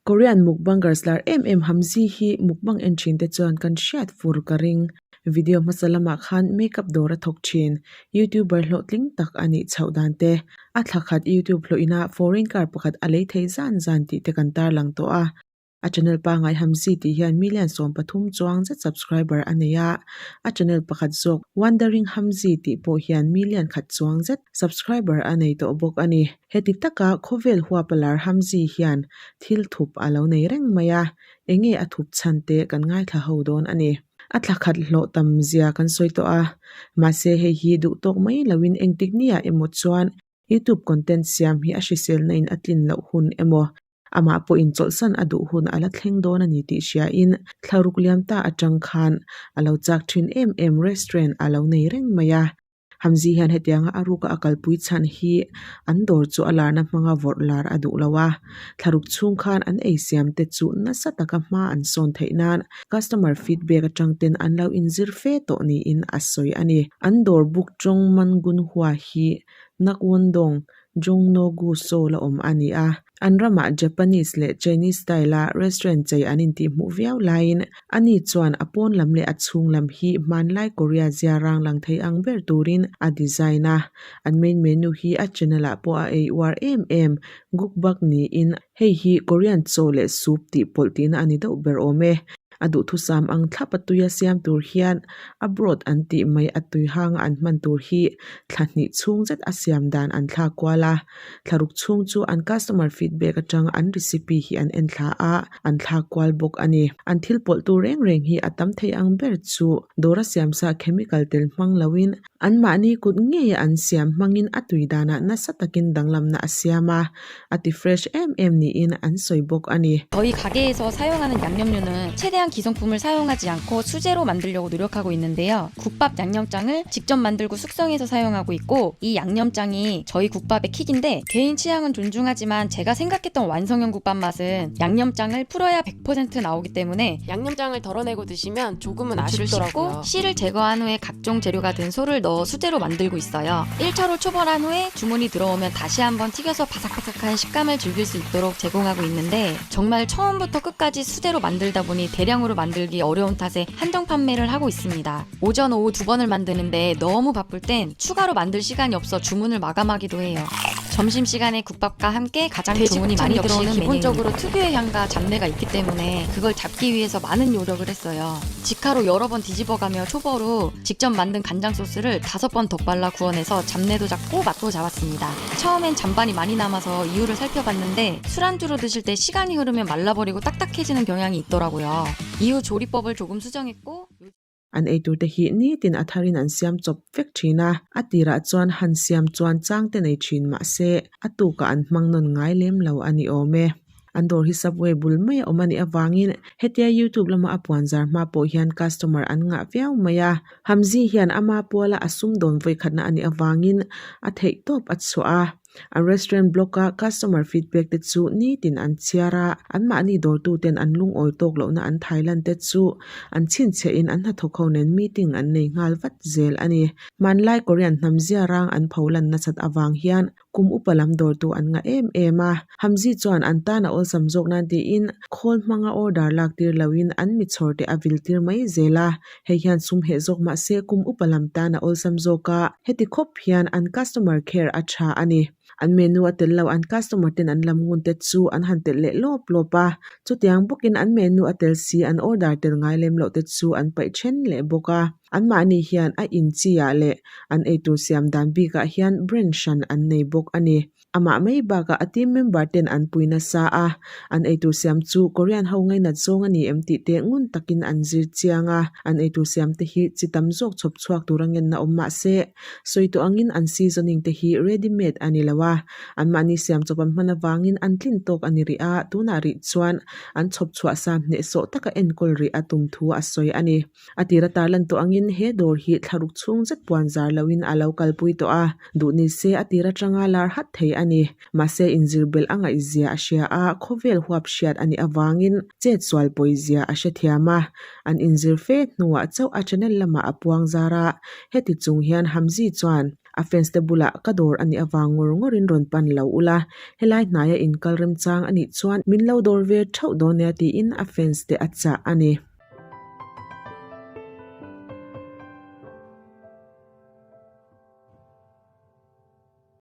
Korean mukbangers lar em em Hamzi hi mukbang en thin te chuan kan hriat fur ka ring. Video hmasa lamah khan makeup dawr a thawk thin. Youtuber hlawhtling tak a nih chhoh dan te, a thla khat YouTube hlawh ina foreign car pakhat a lei thei zan zan tih te kan tarlang tawh a. A channel pangngai Hamzi tih hian million 13 chuang zet subscriber a nei a, a channel pakhat zawk Wandering Hamzi tih pawh hian million khat chuang zet subscriber a nei tawh bawk a ni. Heti taka khawvel huapa lar Hamzi hian thil thup a lo nei reng mai a, enge a thup chhan te kan ngaithla ho dawn a ni. A thla khat hlawh tam zia kan sawi tawh a, mahse hei hi duh tawk mai loin engtik nia emaw chuan YouTube content siam hi a hriselna in a tlin loh hun emaw Amah pawhin chawlhsan a duh hun a la thleng dawn a ni tih hriain thlaruk liam ta atang khan a lo chak thin em em restaurant a lo nei reng mai a. Hamzi hian hetianga a ruka a kalpui chhan hi an dawr chu a larna hmanga vawrh lar a duh lo a. Thlaruk chhung khan an eisiam te chu nasa taka hma an sawn theih nan customer feedback atang ten an lo inzir fe tawh niin a sawi a ni. An dawr buk tawng Mangunhua hi Nakwondong Jongno-gu Seoul a awm a ni a, an ramah Japanese leh Chinese style-a restaurant chei an intihhmuh viau laiin ani chuan a pawn lam leh a chhung lam hi hmanlai Korea zia rang lang thei ang ber turin a design a. An main menu hi a channel-ah pawh a ei uar em em Gukbak niin hei hi Korean chaw leh soup tih pawlh tihna a ni deuh ber awm e. A duhthusam ang thlap a tuia siam tur hian a broth an tih mai a tui hanga an hman tur hi thla hnih chhung zet a siam dan an thlak kual a. Thlaruk chhung chu an customer feedback atang an recipe hi an en thla a, an thlak kual bawk a ni. An thil pawlh tur reng reng hi a tam thei ang ber chu dawra siamsa chemical tel hmang loin Anmahni kut ngeia an siam hmangin a tui danah nasa takin danglamna a siam a, a ti fresh em em niin an sawi bawk a ni. 저희 가게에서 사용하는 양념류는 최대한 기성품을 사용하지 않고 수제로 만들려고 노력하고 있는데요. 국밥 양념장을 직접 만들고 숙성해서 사용하고 있고 이 양념장이 저희 국밥의 킥인데 개인 취향은 존중하지만 제가 생각했던 완성형 국밥 맛은 양념장을 풀어야 100% 나오기 때문에 양념장을 덜어내고 드시면 조금은 고추를 씻고 아쉽더라고요. 씨를 제거한 후에 각종 재료가 든 소를 넣어 수제로 만들고 있어요. 1차로 초벌한 후에 주문이 들어오면 다시 한번 튀겨서 바삭바삭한 식감을 즐길 수 있도록 제공하고 있는데 정말 처음부터 끝까지 수제로 만들다 보니 대량으로 만들기 어려운 탓에 한정 판매를 하고 있습니다. 오전 오후 두 번을 만드는데 너무 바쁠 땐 추가로 만들 시간이 없어 주문을 마감하기도 해요. 점심시간에 국밥과 함께 가장 주문이 돼지곱창 많이 역시 들어오는 기본적으로 기본적으로 특유의 향과 잡내가 있기 때문에 그걸 잡기 위해서 많은 노력을 했어요. 직화로 여러 번 뒤집어가며 초벌 후 직접 만든 간장 소스를 5번 더 발라 구워내서 잡내도 잡고 맛도 잡았습니다. 처음엔 잔반이 많이 남아서 이유를 살펴봤는데 술안주로 드실 때 시간이 흐르면 말라버리고 딱딱해지는 경향이 있더라고요. 이후 조리법을 조금 수정했고 An eitur te hi nitin a tharin an siam chawp vek thin a, a tirah chuan han siam chuan chang te nei thin mah se a tukah an hmang nawn ngai lem lo a ni awm e. An dawr hi subway bul mai a awm a nih avangin hetia youtube lama a puan zar hma pawh hian customer an ngah viau mai a. Hamzi hian ama puala a sumdawn vawikhatna a nih avangin a theihtawp a chhuah a. An restaurant block a customer feedback te chu nitin an chhiar a, anmahni dawrtu ten an lungawi tawk lohna an thai lan te chu an chhinchhiah in an hnathawk ho nen meeting an nei nghal vat zel a ni. Hmanlai Korean hnam zia rang an pho lan nasat avang hian kum upa lam dawrtu an ngah em em a. Hamzi chuan an tan a awlsam zawk nan tiin khawl hmanga order lak tir loin an mi chhawr te a vil tir mai zel a. Hei hian sum heh zawk mah se kum upa lam tan a awlsam zawk a, heti khawp hian an customer care a tha a ni. An menu a tel lo an customer ten an lam ngun te chu an han telh leh lawp lawp a, chutiang bawkin an menu a tel si an order tel ngai lem loh te chu an paih then leh bawk a. Anmahni hian a in chi ah leh an eitur siam dan bikah hian brand hran an nei bawk a ni. Amah mai bakah a team member ten an pui nasa a, an eitur siam chu Korean ho ngainat zawng a ni em tih te ngun takin an zir chiang a, an eitur siam te hi chi tam zawk chhawp chhuak tur a ngenna awm mah se, sawi tawh angin an seasoning te hi ready made a ni lo a, anmahni siam chawp an hman avangin an tlin tawk a ni rih a, tunah rih chuan an chhawp chhuah sa hnehsawh taka enkawl rih a tum thu a sawi a ni. A tir a tarlan tawh angin he dawr hi thlaruk chhung zet puan zar loin a lo kalpui tawh a, duh ni se a tir atanga lar hat thei a ni. a ni. Mahse inzir belh a ngaihzia a hria a, khawvel huap hriat a nih avangin chet sual pawizia a hrethiam a. An inzir fe hnuah chauh a channel lamah a puang zar a, heti chung hian Hamzi chuan a fans te bulah ka dawr a nih avang ngawr ngawrin rawn pan lo ula, helai hnaia inkal remchang a nih chuan min lo dawr ve theuh dawn nia tiin a fans te a chah a ni.